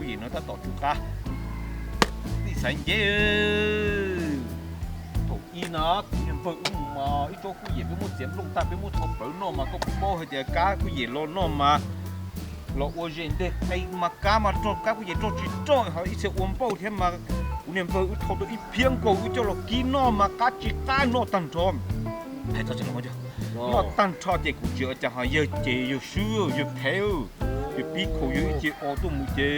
Yim no tab tom tsw qab, tij xaiv nceb. Thaum ub no kuv niag npawg wb mus mas ib tsob kuj yim peb muab txiav nplooj tag peb muab tho plawv noj mas koj kuj paub hais tias kab kuj yim los noj mas los ua zes nteg qe mas kab mas rog kab kuj yim rog tsis rog ho ib txhia ua npauj thiab mas kuv niag npawg wb tho tau ib phiab nkaus wb coj los kib noj mas qab tsis qab noj tag nrho. Hais txog tseem los noj tag nrho ces kuv tsis ua cas ho yawg ces yawg swb yawg phem yawg pib khaus yawg ib ce o tuaj mus ces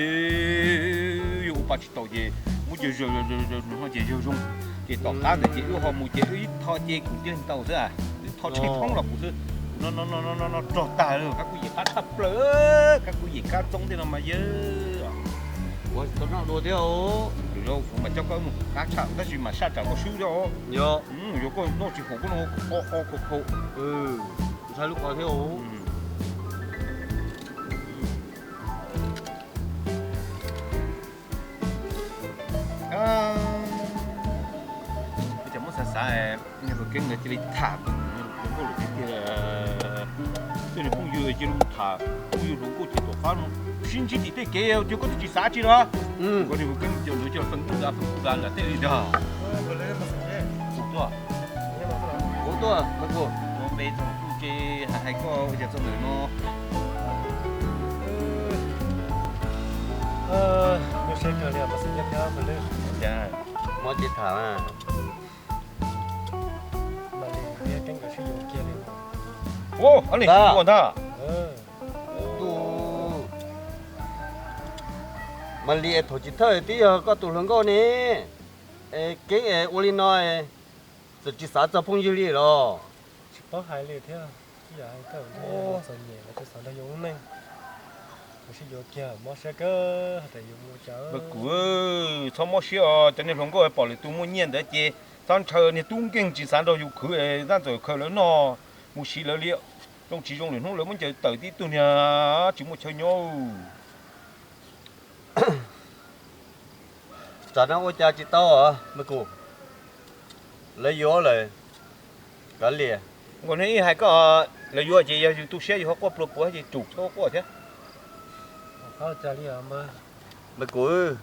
yawg ua pa tsis tau ces muab ces zaws zaws zaws no ces yawg zoo. Ces tom qab ntawd ces wb ho mus ces wb ib tho ces kuv tig ntau xwb, wb tho tsheej thoob los kuv xwb. Kuv no no no no no rog tag lawm, kab kuj yim qab tshaj plaws, kab kuj yim kab txoob tej no mas yawg. Ua tsis tau noj dua thiab os. Lwm zaus kuv mam coj koj mus qab tshaj tab sis mas saj tsam koj swb thiab os. Yog, yog koj noj tsis haum koj no o o khaus khaus. Ntshai lub qhov thiab os. Ua cas muab xav xav, niag hluas Keeb ntawd cia li tham hluas nkauj lwm tiag tiag. Tej niag phooj ywg cia li mus tham phooj ywg hluas nkauj ces tom qab no sib ntsib tim tej kev ces koj twb tsis xav tsi los. Koj niag hluas Keeb cia li feem kuj da feem kuj da nram tej li ntag. Kuv tuaj, kuv tuaj, kuv tuaj. Ua npe txog kuj ces hais koj ua cas txog ntawm no. Nyuaj siab kawg li mas xwm nyob thiab mas lwj. Mob ces tham mas. Mas li thiab Keeb nkawd sib yuav kiag li. Ua li ntag. Mas li es thaum chiv thawj twb yog koj tus hluas nkauj ne, es Keeb es ua li no es txawm tsis xav txog phooj ywg li los? Tsis paub hais li thiab, ib yam hais koj txom nyem los tsis xav nrog yus lub neej, nkawd sib yuav kiag mob siab kawg hais tias yus mus cas. Kuv, txhob mob siab os, cov niag hluas nkauj pom lwm tus muaj nyiaj ntawd ces txhob ntshaw, niag tub nkeeg tsis xav nrog yus khwv, tab txawm khaws lawv noj mus siv lawv li. Zoo tsis zoo lwm hnub lawv muab ncaws tawm tib tug niag tsis muaj chaw nyob. Tsam no ua cas tsis tau me kuv, lawv yuav lawm, kav liam. Nkaus niag ib hais koj, lawv yuav ces yog yus tu siab yus ho quaj plua puav ces tsum txhob quaj thiab. Me kuv,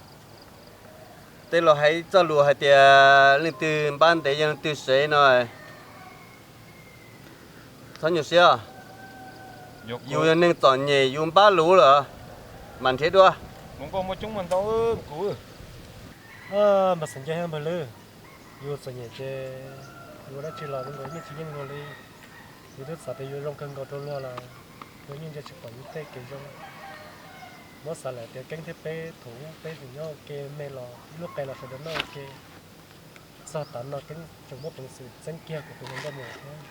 tej laus hais txoj lus hais tias leej twg npab ntev yog leej twg sev no. Txhob nyuaj siab, yus yog neeg txom nyem yus npab luv lawm mas nrhiav dua. Hluas nkauj muaj coob muaj ntau kuv. Mas xeem Ncaij thiab npawg Lwm, yus txom nyem ces yus ua dab tsi los zoo nkaus yeej tsis yeej luag li. Yus twb xav tias yus zoo kawg nkaus rau luag los luag yeej ntsia tsis pom yus tej kev zoo. Muab xav lawm tias Keeb thiab peb thaum ub peb tseem nyob ua ke me los ib lub qe los sawv daws noj ua ke. Txog tav no Keeb tseem muaj peev xwm txeeb kiag kuv tus hluas nkauj mus thiab.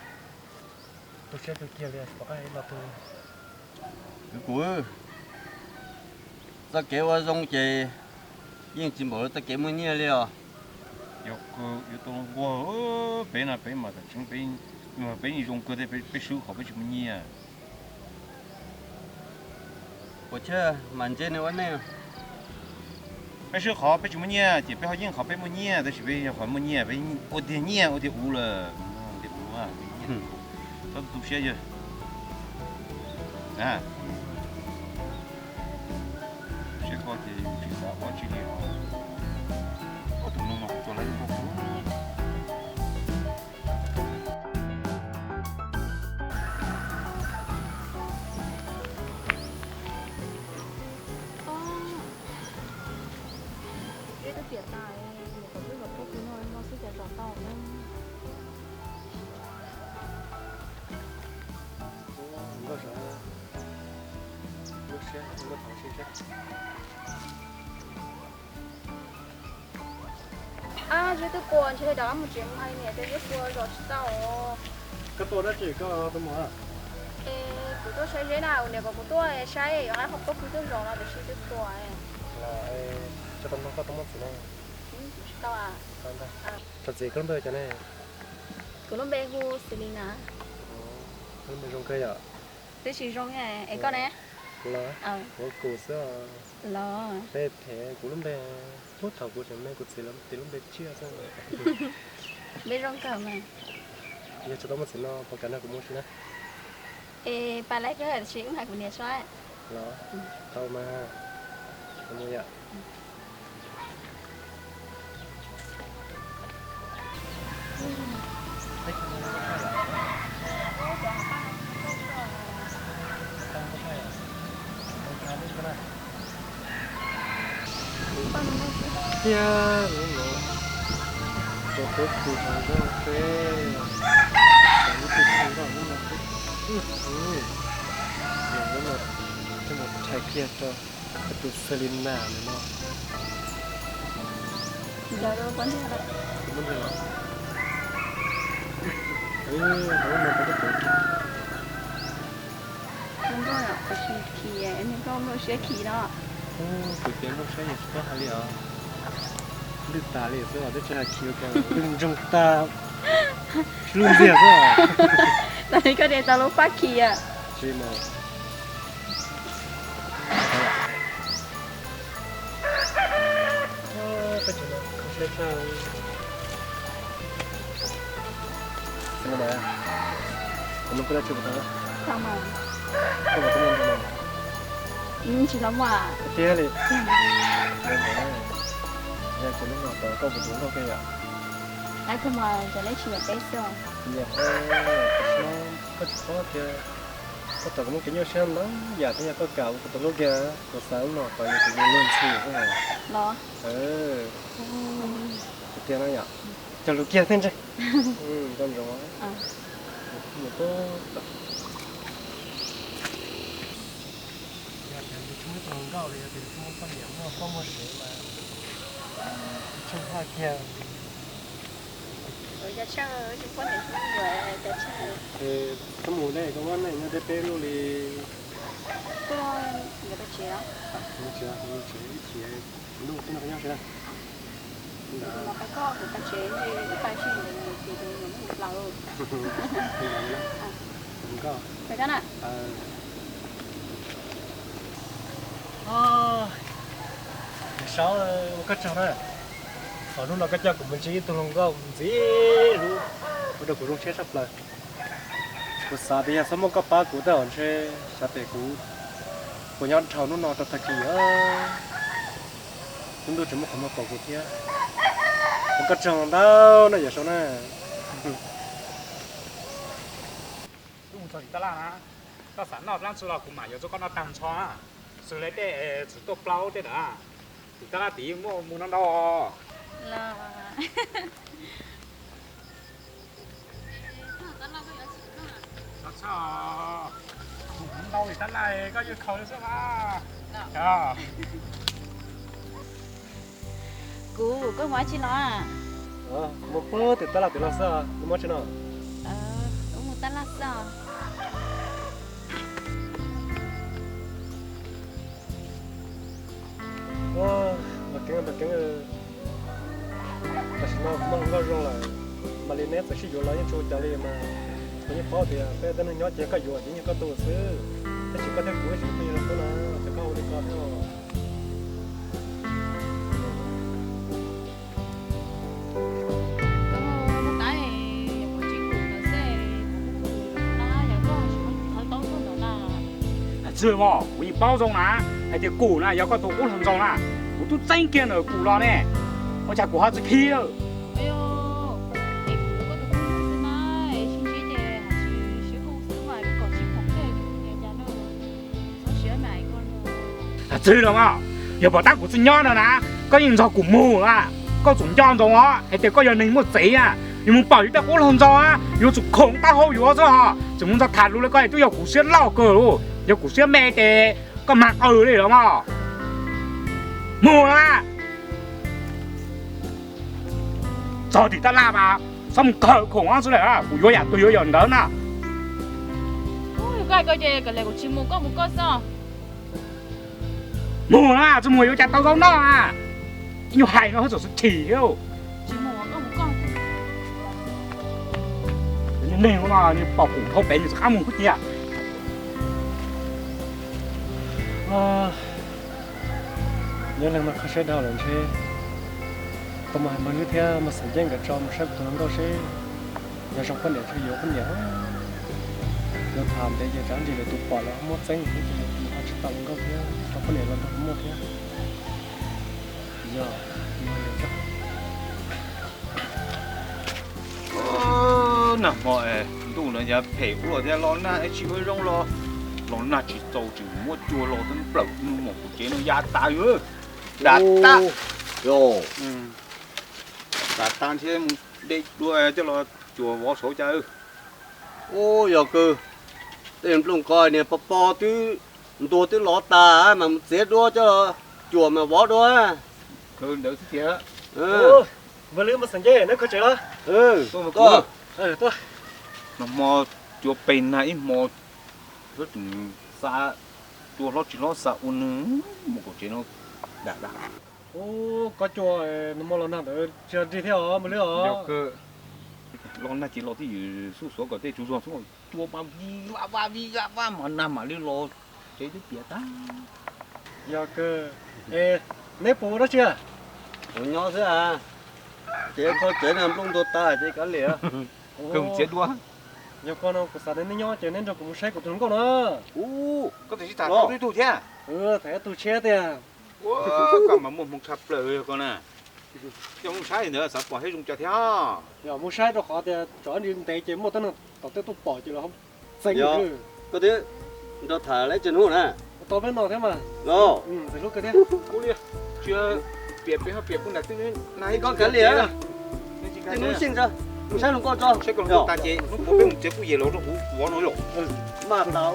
Tu siab kawg kiag li pom qab hais ib lo twg. Kuv, txoj kev ua zoo ces yeej tsis npaum li txoj kev muaj nyiaj li os. Yog, yus tau nquag peb no peb mas tam tseeb peb, peb zoo kawg thiab peb swb qhov peb tsis muaj nyiaj. Ua cas mas ntse nws ua neej. Peb swb qhov peb tsis muaj nyiaj ces peb ho yeej qhov peb muaj nyiaj, tab sis peb yog qhov muaj nyiaj peb ua tiag nyiaj ua tiag uv lawm. Ua tiag uv, txhob tu siab yawg. Siab koj ces tsis xav ua tsi li os. Koj tus no mas kuv tau lawv zoo nkauj. Zeb twb tiam tas, nyuam qhuav twb los pub kwv no no xwb cas zom tau na. Ab, Zeb twb qua ntshe rov qab mus tsev mus hais niam tias Zeb qua zom tsis tau. Koj tuaj dab tsi koj tuaj mus? Es kuv tuaj saib Zeb na, niam kom kuv tuaj saib yuav hais qhov pub kwv tuaj zom no tiam sis twb qua. Tsis tau nug koj tau muaj txiv ne? Tsis tau. Txog txiv koj lub npe hu cas ne? Kuv lub npe hu Selina. Koj lub npe zoo kawg yom. Twb tsis zoo es koj ne? Los, kuv xwb os. Los, peb phem kuv lub npe, puag thaum kuv tseem me kuv txiv lawv tis lub npe tsiaj xwb. Npe zoo kawg mas. Yog tsis tau muaj txiv no puas kam nrog kuv mus si na? Es pab laib kawg tiam sis wb hais kuv niam saib. Los, tau mas. Yom. Thiab lub no rau peb tus hluas nkauj peb, lub tus hluas nkauj lub no peb, lub no thiaj mus thaij kiag rau tus Selena ntawm no. Nkauj, nkauj siab khi no. Kuv tias nkauj siab yus tsis paub hais li os. Lwj tas li xwb os, twb tsis hais khi ua cas, lwj ntsoog tag, lwj ntxiag xwb os. Tam li koj tias tau lub pab khi a. Tsis mas. Peb cov no kho siab tshaj. Xav mas, kuv nug koj dab tsi puas tau? Tau mas. Koj puas tau muaj nraug mas? Tsis tau muaj. Tiag li. Yog ces lub no tau koj puas tau nkauj kiag yom? Lawv kuj mas cov neb tsis yam peb xwb. Yog, koj tsis paub tias koj tau kuv muaj kev nyuaj siab ntau yam thiab, yog koj kam kuv tus hlub kiag, kuv xav lub no tau yog tus yus luag ntxhi xwb. Los. Tiag no yom. Cog lus kiag thiab ntshe. Koj ntsoov. Mus tub tom. Yog tias yus tsis muaj tus hluas nkauj los yog tias yus tsis muaj poj niam muaj poj muaj sev mas tsis tshua haj kiag. Txhob mus deb, koj muab neej nyob deb peb lub li. Tsis, ib chim lub tub noj nyob si na. Saub, ua koj tsaug na. Thaum hnub no koj coj kuv mus ntsib ib tug hluas nkauj ntxiv lub, ua rau kuv zoo siab tshaj plaws. Kuv xav tias yog txhob muaj koj pab kuv tej zaum ntshe xyov tes kuv puas nyob dhau hnub no rau tag kis os. Lub ntuj tsis muaj qhov muag pom kuv thiab. Ua koj tsaug ntau na yawm Saub na. Wb mus txog tim tab laj na, koj xav noj dlaab tsi los kuv mam yuav rau koj noj tag nrho na. Xws li tej txiv tuaj plaub tej na, tim tab laj tid muaj mus no ntau. Ntau tim tab laj koj yeej khaus xwb mas. Kuv, koj mus dab tsi los? Mus pug tim tab laj tim los xwb, nws muaj tsi no? Wb mus tab laj xwb. Mas Keeb, mas Keeb, tam sim no kuv muaj hluas nkauj zoo lawm, mam li neb txawm sib yuav los yeej tsis ua cas li mas. Kuv yeej paub tias peb tej neeg nyob ces koj yuav ces yeej yog koj tus xwb, tab sis koj thiab kuv tsis yog phooj ywg zoo nkauj na, ces koj ua li ko thiab. Txwg mas, kuv yeej paub zoo na, hais tias kuv na yog koj tus qub hluas nraug na, kuv twb txeeb kiag ntawm kuv los ne, ua cas kuv ho tsis khi? Txwg los mas, yog pom tab kuv tsis nyob no na, koj yeej nrog kuv mus a, koj tsum nco ntsoov os, hais tias koj yog neeg muaj tsev a, yus mus pom yus tej qub hluas nraug a, yuav tsum khoom taub hau yuav xwb os, tseem mus nrog tham lus li koj es twb yog kuv siab loj kawg, yog kuv siab me ces koj mag qw li los mas. Mus na. Txog tim tab laj mas txhob mus khawm khoom xwb lawm, kuv yuav yam twg yuav yam ntawd na. Koj hais ko ces kuv tsis mus, koj mus koj xwb. Mus na, tsis mus yuav cas tau zaub noj na. Ib nyuag hais no txawm xav chim thiab. Neeg no pom khoom dhau pem nws txawm qab mus kuj tiag. Nyob leej no kho siab dhau lawm ntshe. Tau mus hais Npawg Lwb thiab Npawg Xeem Ceeb nkawd tso mus saib kuv tus hluas nkauj seb yog zoo poj niam tsis yuav poj niam. Yuav tham ntev ces tsam ntsis lawv tus pom lawv muab txeeb thiab ces kuv ho Tsis tau nkauj thiab, tsis tau poj niam los nrog kuv muaj thiab. Yog, yog, yog. Nag hmo ntuj no yav phem ua thiab los nag tsis ua zoo los, los nag tsis txaus tseem muab cua los tau plaws mus kuv tsev no ya tas. Dam tag, dam tag thiab mus de dua coj los cuam vov saud cas. Ub, yog kawg, tej nplooj ko niag pos pos twb ntuag twb lov tas mas mus txiav duab coj cuam mas vov dua. Ntawd xwb tiag. Npawg Lwb, Npawg Xeem Ncej, neb kho tsev los? Nag hmo cua pes nag ib hmo, xa cua hlob tsis hlob xa ua nws mus kuv tsev no dam dam. Ub, koj cua nag hmo los nag ntawd tsis nrig thiab os Npawg Lwb os. Los nag ces los twb ywm xub xuav kom tej tsuv zog xwb, cua mas vij vaj vaj vij vaj vaj mas nag mam li los tsev twb piam tag. Yog kawg, es neb puas ua dab tsi? Puas nyob xwb a. Ces kho tsev no nplooj ntuag tas ces kav liam. Kawg txiav duab. Yog koj no kuv xav tias neb nyob ces neb nrog kuv mus saib kuv tus hluas nkauj no. Ub, koj twb tsis tham tau ib tug thiab? Tham ib tug tshiab tiag. Koj mas muaj hmoo tshaj plaws yog koj na. Coj mus saib ntawd xav pom seb zoo cas thiab. Yog mus saib rau qhov tias tsov ntev ces muaj teeb meem tom tej tuaj pom ces los txeev. Koj twb nrog tham lawv tsis hnub na. Tau peb no thiab mas. Los, ntxim hlub kawg thiab. Ua li, tsis piam pem ho piam puag nram twg na, koj kav liam. Tej hnub xyeej tso, mus saib hluas nkauj tso. Saib koj hluas nkauj tas ces hnub puas peb mus tsev kuj yem los rau kuv vov no yom. Maj tau.